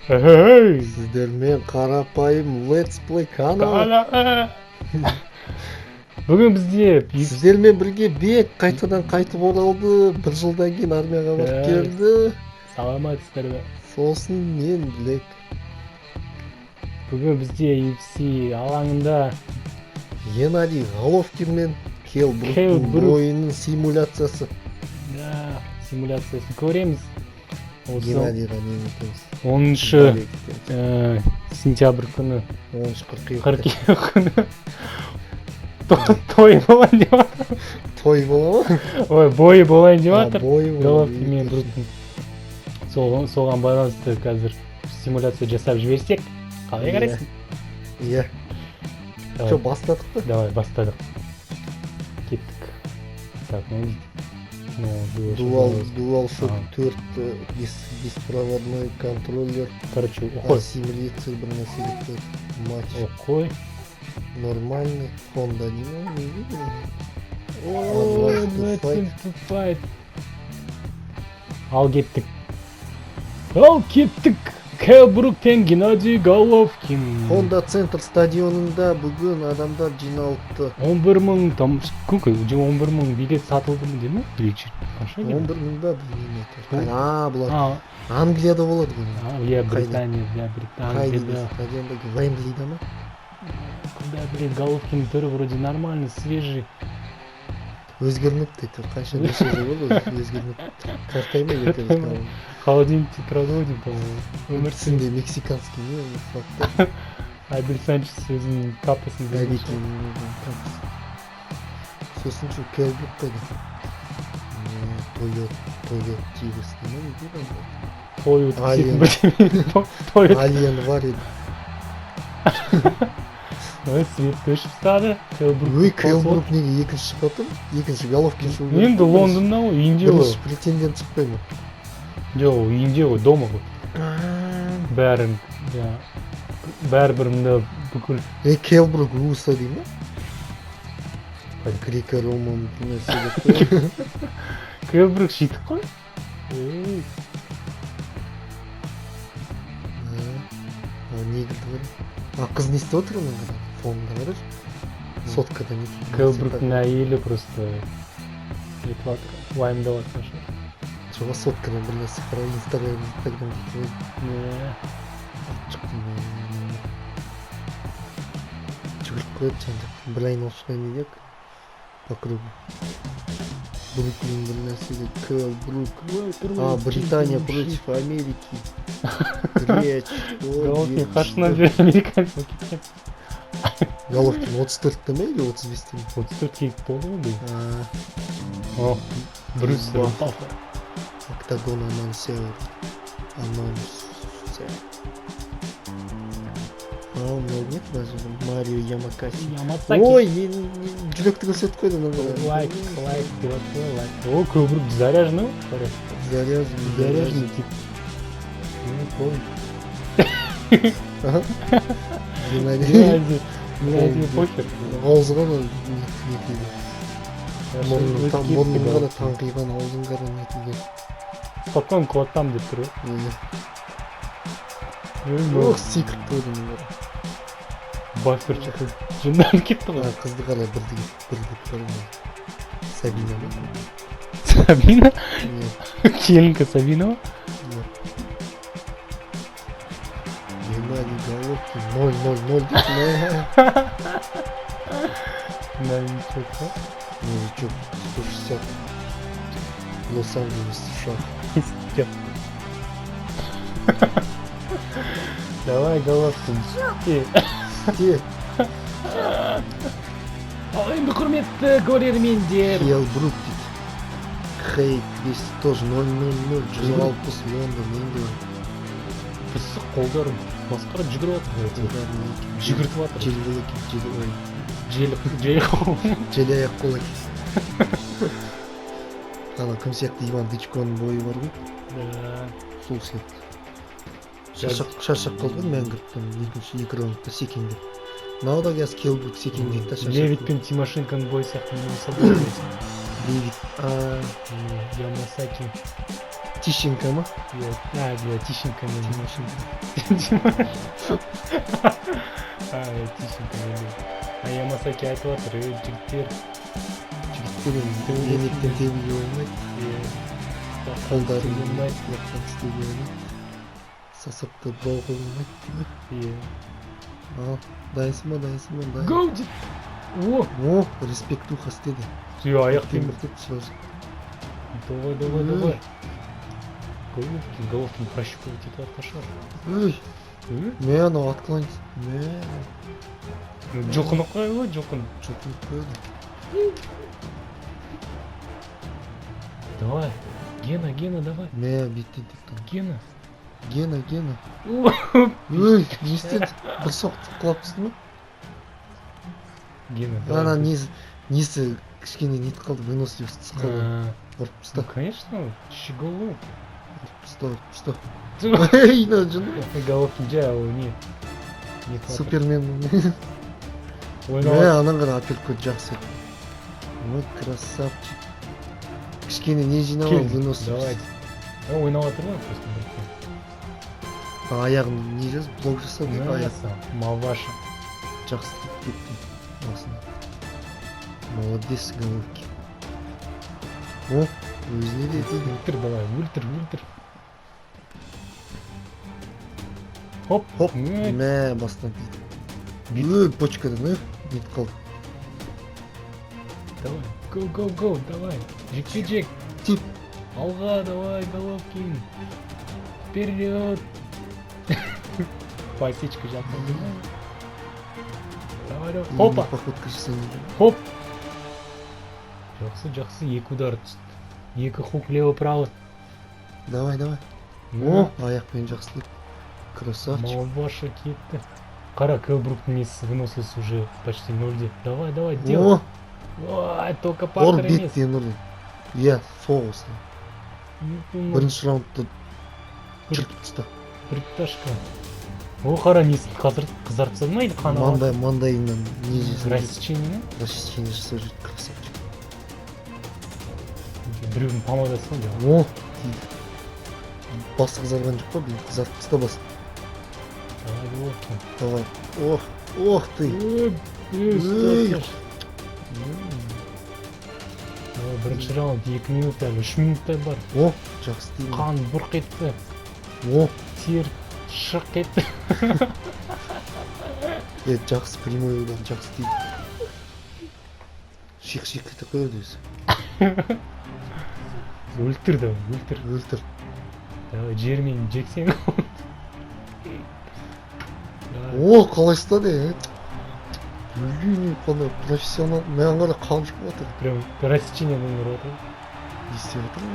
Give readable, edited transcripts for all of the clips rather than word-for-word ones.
Эй! Сіздермен қарапайым Let's Play каналы. Бүгін бізде Сіздермен бірге Бек қайтадан қайтып оралды. Бір жылдан кейін армияға барып келді. Саламатсыздар ма? Сосын мен Блек. Бүгін бізде UFC алаңында Геннадий Головкин мен Кел Кел Бруктың Брук. бойының симуляциясы. Да, симуляциясын көреміз. Осы Геннадийға не етеміз? 10 Болеть етеміз. Сентябрь күні, 10 қыркүйекте. қыркүйек күні той болайын деп жатыр. Той бола ма? Ой, бойы болайын деп А, жатыр. бойы бола. Головкин мен Бруктың. Соған байланысты қазір симуляция жасап жіберсек, қалай Иә. қарайсың? Иә. Давай. Что, бастадық па? Давай, бастадық. Кеттік. Так, ну, ну, Дуал, DualShock Ага. 4 беспроводной контроллер, Короче, охой. ассимиляция бір нәрсе деп қояды. Матч Охой. нормальный, Honda не ма, не видели? Ой, Advanced to fight. to fight. Ал кеттік. Ал кеттік. Кэл Брук пен Геннадий Головкин. Honda Центр стадионында бүгін адамдар жиналыпты. 11 мың, там, сколько? 11 мың билет сатылды ма дей ма? Или қанша екен? 11 мың ба, білмеймін әйтеуір. А, бұлар А, Англияда болады ғой. а, иә, Қайда? Британия, иә, Қай Британияда. стадионда? Вемблида ма? Куда, блин, Головкин түрі вроде нормальный, свежий. Өзгермепті әйтеуір. Қанша неше жыл болды, өзгермепті. Қартаймай екеуміз Қартаймай. Холодильникте тұрады ғой деймін, по-моему. Өмір сүріп. Түсінде мексиканский не флаг. Абель Санчес өзінің капасын берген. Әбекеңнің капасы. Сосын ше, Кэл Брук қайда? Тойот, Тойот Тирес дей ма, не дейді ана? Той өткізетін Алien. бірдеме. Той Алиен бар еді. Ой, свет өшіп тастады. Кэл Брук Өй, Кэл қосылып. Брук неге екінші шығып жатыр? Екінші Головкин шығу керек Енді қой, Лондонда ғой, үйінде ғой. Бірінші претендент шықпай ма? Жоқ, ол үйінде ғой, дома ғой. Бәрін, иә. Бәрібір мында бүкіл Ей, Кэл Брук Руса дей ма? Қайда? Греко Роман бір нәрсе деп қояды. Кэл Брук жетік қой. Ей, А, негрді қара. А, қыз не істеп отыр ана қара? Фонында қарашы. Соткада не істеп Кэл отыр? Бруктың әйелі просто нетіп жатыр, уайымдап жатқан шығар. Жоқ, соткадан бір нәрсе қарап, Инстаграм, Инстаграм дейді ғой. Иә. Шықтым. Жүгіріп қояды жан жақтан. Бір айналып шығайын дейді по кругу. Бруклин бір нәрсе дейді. Кэл Брук. Ой, тұр А, ғой, Британия против Америки. Греч. Головкин қашынан бері американец болып кеткен. Головкин 34-те ме или 35-те ме? 34-ке толды ғой биыл. А, О, Брюс Ба. Баффер. Октагон анонсер. Анонсер. А, мынау не даже? Марио Ямакаси. Ямасаки. Ой, жүректі көрсетіп қойды ана. Лайк, лайк деп жатыр ғой, лайк. О, Кэл Брук заряженный ғой, қарай. Заряженный. Заряженный тип. Ну, помню. Ага. Геннадий. Геннадий, Геннадий похер. Аузы ғана нетілген. Мұрны Өтіп кетті мұрнын ғана Головкин. таңқиған, аузын ғана нетілген. Спокойно құлатам деп тұр ғой. Иә. Ой, Ох, секіріп қойды мына. Баффер что-то жынданып кетті ғой. А, қызды қара, бірді бірді тұр. Сабина ма? Сабина? Иә. Келінка Сабина ма? Иә. Геннадий Головкин 0-0-0 дейді. Новичок, па? Новичок 160. Лос-Анджелес, США. Жоқ. Давай, Головкин. Істе. Істе. Ал енді, құрметті көрермендер. Кел Брук дейді. Хейт 200 тоже 0-0-0 160 Лондон, Ингланд. Пысық қолдары масқара, жүгіріп жатыр. Жүгіртіп жатыр. Жел қол екен, жел, ой. Жел, жел қол. Жел аяқ қол екен. Ана кім сияқты, Иван Дычконың бойы бар ғой. Да. Сол сияқты. Шаршап қалды ғой мәңгүрттен екінші екі раундта секеңдеп. Мынау да қазір Кел Брук секеңдейді да шаршап. Левит пен Тимошенконың бойы сияқты не болса да. Левит. А, Ямасаки. Тищенко ма? Иә, а, иә, Тищенко мен. Тимошенко. А, иә, Тищенко мен. А Ямасаки айтып жатыр: «Ей, жігіттер». Жігіттер, енді енектен тебуге болмайды. Иә. Қолдарын Істеуге болмайды. Құлақтан істеуге болмайды. Сасықты бауға болмайды дейді. Иә. Ал, дайынсың ба, дайынсың ба, дайын. Го дейді. О! О, респектуха істеді. Иә, аяқпен. Темір тепті сразу. Давай, давай, давай. Головкин, Головкин прощупывать етіп жатқан шығар. Ой, Ө? мә, анау отклонить. Мә, Жұлқынып қой ғой, жұлқын. Жұлқынып қояды. Давай. Гена, Гена, давай. Мә, беттен тепті. Гена. Гена, Гена. О! Ой, не істеді? Бір соқты, құлап түсті ма? Гена, давай. Ана несі, несі кішкене нетіп қалды, выносливость түсіп қалды. А, Ұрып ну, тастады, конечно, щеголу. Ұрып тастады, ұрып тастады. Ей, мына жынды. Головкин жай, ол не? Не жатыр. Супермен. Ойнап Мә, анан қара, апперкот жақсы. Ой, красавчик. Кішкене не жинап Кел, алды, выносливость. давайте. А, ойнап жатыр ғой просто. А, аяғын не жазып, блок жасады, екі аяқ. Маваши. Жақсы тиіп кетті басына. Молодец, Головкин. О, өзіне де тиді. Өлтір, давай, өлтір, өлтір. Хоп, Хоп, Мә, мә, бастан тиді. Ой, почкадан, нетіп қалды. Давай, го, го, го, давай. Жекпе жек. Тип. Алға, давай, Головкин. Вперед. Подсечка жатқан. Давай, давай. Хопа, Походка жасайын. Хоп. Жақсы, жақсы, екі удар түсті. Екі хук лево, право. Давай, давай. О, аяқпен жақсы тиді. Красавчик. Маваши кетті. Қара, Келл Бруктың несі, выносливость уже почти нольде. Давай, давай, делай. О, Ой, только ұр партер емес. Беттен ұрды. Иә, соқ осы. Ну, Бірінші раундта жыртып тастады. Бриташка. О, қара, несін қазір қызарып тастады ма или қаны? Мандай, маңдайынан не жасап жүрді. Рассечение ме? Рассечение жасап жүрді, красавчик. Біреудің помадасы ғой жаңағы. О, тиді. Басы қызарған жоқ па, блин, қызартып таста басын. Давай, Головкин. Давай. Ох, ох ты. Ой, ей, Ей. ұстап. Давай, бірінші раунд, 2 минут әлі, 3 минуттай бар. О, жақсы тиді. Қан бұрқ етті, О, тер шық етті. е, жақсы прямой удар, жақсы тиді. Шиқ шиқ ете қояды өзі. Өлтір, давай, өлтір. Өлтір. Давай, жермен жексең. Давай. О, қалай ұстады, е? Блин, қандай профессионал. Маған қара, қан шығып жатыр. Прям рассечениеден ұрып отыр. Не істеп жатыр ол?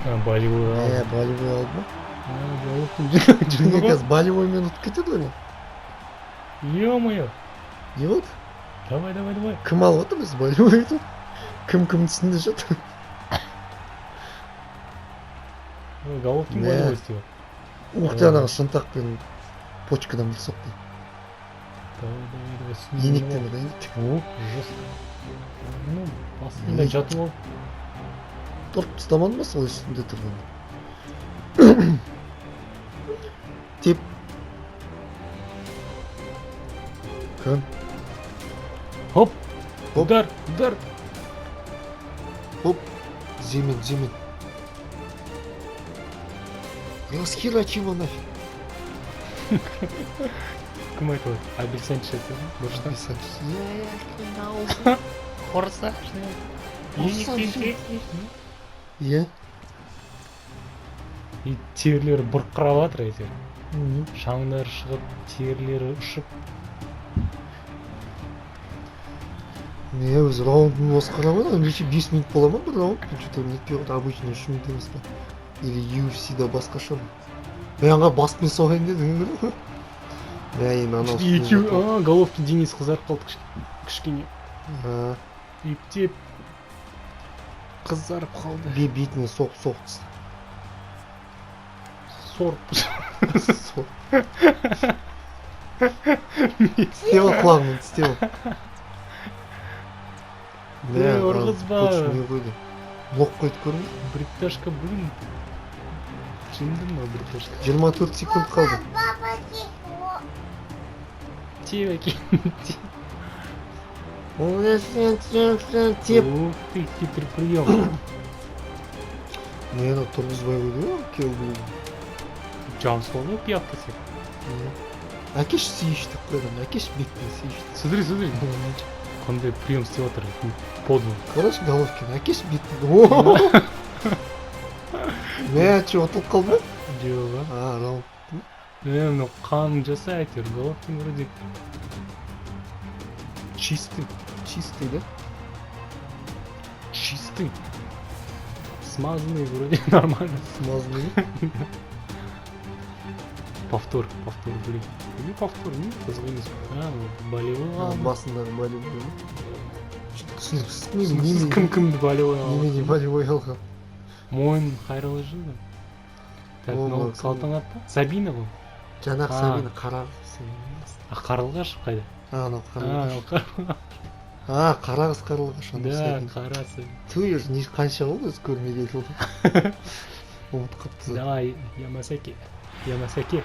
А, болевой Е, алды. Болевой алды ма? А, Головкин Не, қазір болевоймен ұтып кетеді ғой. Ё-моё. Не болды? Давай, давай, давай. Кім алып отыр өзі болевойды? Кім кімнің үстінде жатыр? Ой, Головкин Мә. болевой істеп. Ух ты, анағы шынтақпен почкадан бір соқты. Давай, давай, давай. Үстіне Енектен мініп ұрды, енектен. ал. О, жестко. Ну, астында Не. жатып алып. Ұрып тастамады ма сол үстінде тұрғанда? Теп. Кім? Хоп. Хоп. Удар, удар. Хоп. Зимен, Зимен. Расхерачи его нафиг. Кім айтып отыр? Абель Санчес айтты ма? Бұрыштан. Санчес. Хорса. Иә. И терілері бұрқырап жатыр әйтеуір. Мгм. Шаңдары шығып, терілері ұшып. Не, өзі раундын осы қарамадым, неше, 5 минут бола ма бір раунд? Что-то нетпей қалды, обычно 3 минут емес па? Или UFC-да басқаша ма? Маған баспен соғайын дедім. Мә, енді анау Екеуі, а, Головкин денесі қызарып қалды кішкене. А, Ептеп қызарып қалды. Бетіне соғып соғып тастады. Сорып. Соғып. Тістеп ал құлағымен, тістеп ал. Мә, Ей, ұрғызба. Коч не қойды? Блок қойды, көрдің бе? Бриташка, блин. Жынды ма, бриташка? 24 секунд қалды. Теп, әке. Теп. Ух ты, хитрый прием. Не, ана тұрғызбай қойды ғой Келл Брук. Жабысып алды ғой пиявкасы. Әкеш, сүйіш деп қойған, әкеш, беттен сүйіш. Смотри, смотри. Қандай прием істеп жатыр. Подлый. Қарашы, Головкин, әкеш беттен. О! Мә, че, ұтылып қалды ма? Жоқ, а? А, раунд. Е, мынау қан жаса әйтеуір. Головкин вроде чистый. Чистый, да? Чистый. Смазанный вроде, нормально. Смазанный. Повтор, повтор, блин. Или повтор, не, қызық емес. А, болевой А, алды. басындағы болевой ма? Түсініксіз. Түсініксіз, кім кімді болевой алды. Немене болевой алған? Мойын қайырылып жүр. Так, О, мынау мынау Салтанат па? Сабина ғой. Жаңағы А. Сабина, қара қыз Сабина. А, Қарлығаш қайда? А, анау А, қарлығаш. қар- А, қара қыз Қарлығаш, анау Да, Сабина. қара Сабина. Тү, не, қанша болды өзі көрмегелі, ұмытып қалыппыз. Давай, Ямасаки. Ямасаки.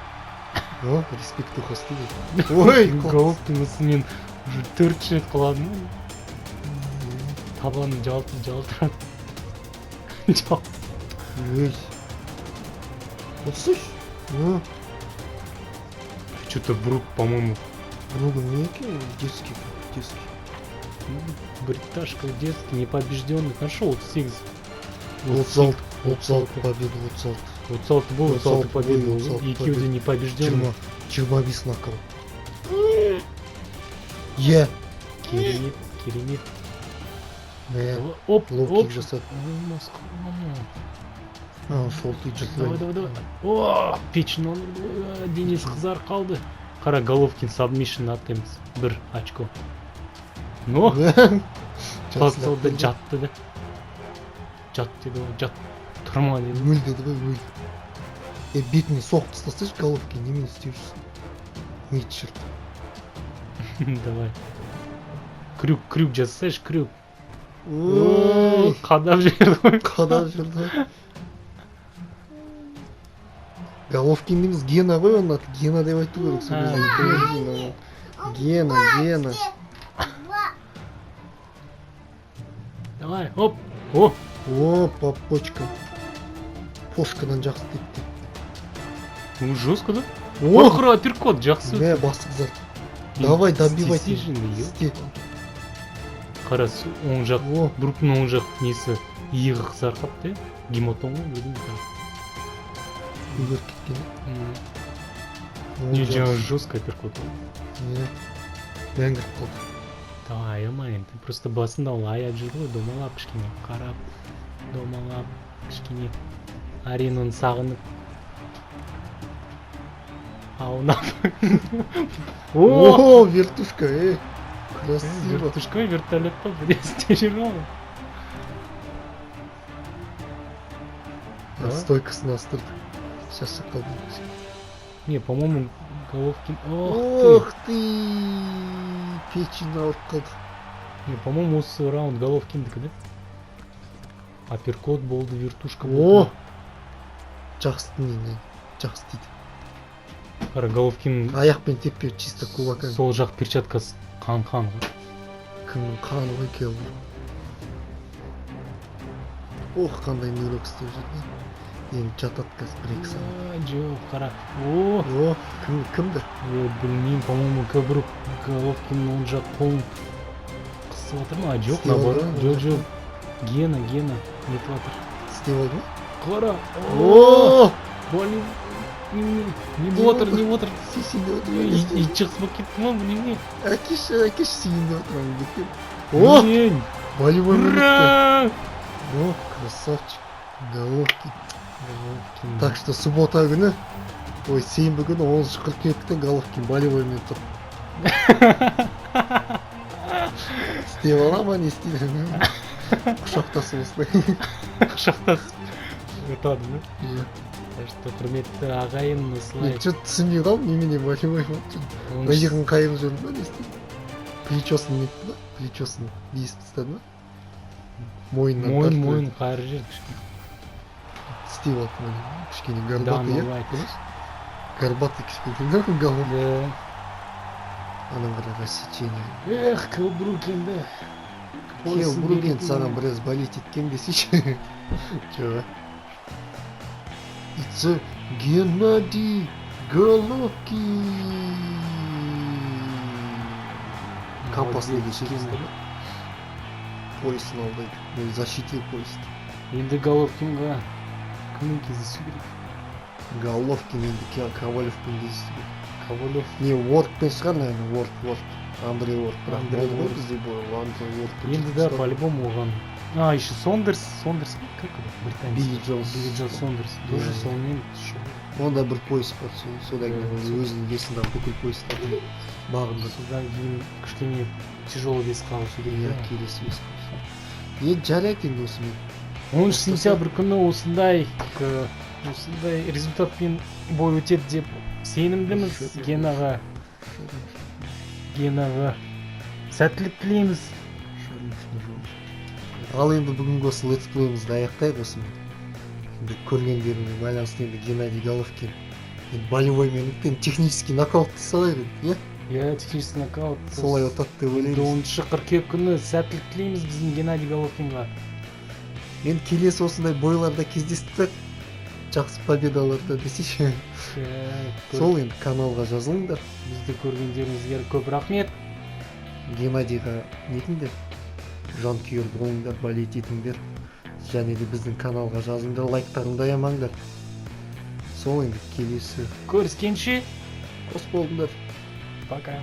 О, респект дейді. Ой. Головкин осымен уже төртінші рет құлады ма? Табаны жалтырады. Ой. Отырсайшы. Ну, Что-то Брук, по-моему, Бруган не екен, детский, детский. бриташка детский, непобежденный. Хорошо, 38. 36, 36 победа, 36. 36 был, 36 победа. 36 Екеуі де непобежденный. 25 нокаут. Е. Керемет, керемет. Мә, Оп, лоу оп. кик жасады. Ой, Москва. А, сол Давай, давай, давай. О, печень ұрды. Денис қызар қалды. Қара, Головкин сабмишн атаймыз. Бір очко. Но, құлап да жатты да. Жат деді ғой, жат. Тұрма деді. Өл деді ғой, өл. Е, бетіне соғып тастасайшы, Головкин, немене істеп жүрсің? Ми черт. Давай. Крюк, крюк жасасайшы, крюк. Ой, Қадап жіберді ғой. қадап жүрді. Головкин емес, Гена ғой оның аты. Гена деп айту керек сол кезде. А, Гена, Гена. Давай, оп. О, О, по почкам. Пушкадан жақсы тепті. ну жестко, да? О, Қара, апперкот, жақсы. мә, басы қызарды. Давай, добивай. Істесейші енді, ё. Істе. Қара, оң жақ, О, Бруктың оң жақ несі, иығы қызарып қалыпты, иә? Гематом ғой, бірдеңе. Көгеріп кеткен. О, Не, жақсы. жаңа жестко апперкот. Иә. Мәңгіріп қалды. Давай, аяма енді. Просто басында ол аяп жүрді ғой, домалап кішкене, қарап, домалап, кішкене аренаны сағынып. Аунап. О! О, вертушка, эй. Красиво. Вертушка, вертолет па, бірдеңе істеп жүр ғой. А, стойкасын астырды. Шаршап қалдым. Не, по-моему, Головкин. Ох ты! Ох ты! Печень ауырып қалды. Не, по-моему, осы раунд Головкиндікі, да? Апперкот болды, вертушка О! болды. Жақсы, не, не, жақсы дейді. Қара, Головкин Аяқпен теппей, чисто кулаками. сол жақ перчаткасы қан-қан ғой. Кімнің қаны ғой, Келл. Ох, қандай нырок істеп жүр. Енді жатады қазір бір-екі сағат. А, жоқ, қара. О, О, кім кімді? е, білмеймін, по-моему, Брук Головкиннің оң жақ қолын қысып жатыр ма? А, жоқ, Істеп алды наоборот. ма? Жоқ, жоқ. Гена, Гена нетіп жатыр. Істеп алды ма? Қара. О, О! блин. Не, не болып жатыр, не болып жатыр? Сүйсін деп отыр. Ит ит жақсы болып кетті ма, білмеймін. Әкеші, әкеші, сүйін деп отыр ана бетке. О! Блин. Болевой минутка. Ура! О, красавчик. Головкин. Головкин. Так что суббота күні, ой, сенбі күні 10 қыркүйекте Головкин болевоймен тұр. Істеп ала ма, не істейді? Құшақтасып осылай. Құшақтасып ұтады да. Иә. Так что, құрметті ағайын, осылай. Мен что-то түсінбей қалдым, немене болевой болып жүр. Иығын қайырып жүрді ма, не істеді? Плечосын нетті ма? Плечосын безіп тастады ма? Мойнынан Мойын тартып мойын қайырып жіберді кішкене. істеп алды міне. Кішкене горбатый, Дана иә? Уайт. Дұрыс, горбатый кішкене да Головкин. Да. Анан қара, рассечение. Эх, Келл Брук енді. Келл Поясын Брук енді беретін. Саған біраз болеть еткен десейші. Жоқ. It's a Геннадий Головкин. Компасты Молодец, кешіріңіз. Гена. Поясын алды. Ну, защитил пояс. Енді Головкинға кіммен кездесу керек? Головкин енді Ковалевпен кездесу керек. Ковалев. Не, Уордпен шығар, наверное, Уорд, Уорд. Андрей Уорд. Бірақ Андрей болды ғой Уорд. Бізде бой, Андрей Уорд. Енді да, по-любому оған. А, еще Сондерс, Сондерс, как его? Британец. Билли Джонс. Билли Джо Сондерс. Тоже Иә. сонымен шығу. Онда бір пояс бар, содан кейін Иә. ол өзінің весындағы бүкіл поястарды бағындырды. Содан кейін кішкене тяжелый весқа ауысу керек. Иә, Иә. келесі вес. Енді жарайды, енді осымен. 10 сентябрь күні осындай результатпен бой өтеді деп сенімдіміз. Генаға сәттілік тілейміз. Ал енді бүгінгі осы летсплейімізді аяқтайық осымен. Енді көргендеріңе байланысты енді Геннадий Головкин енді болевоймен өтті. Енді технический нокаут салайық енді, иә? Иә, технический нокаут. Солай ұтады деп Енді ойлаймыз. 10 қыркүйек күні сәттілік тілейміз біздің Геннадий Головкинға. Енді келесі осындай бойларда кездестірсек, жақсы победаларда десейші. Сол енді каналға жазылыңдар. Бізді көргендеріңізге көп рахмет. Геннадийға нетіңдер, жанкүйер болыңдар, болеть етіңдер және де біздің каналға жазыңдар, лайктарыңды аямаңдар. Сол енді келесі Көріскенше. Қос болыңдар. Пока.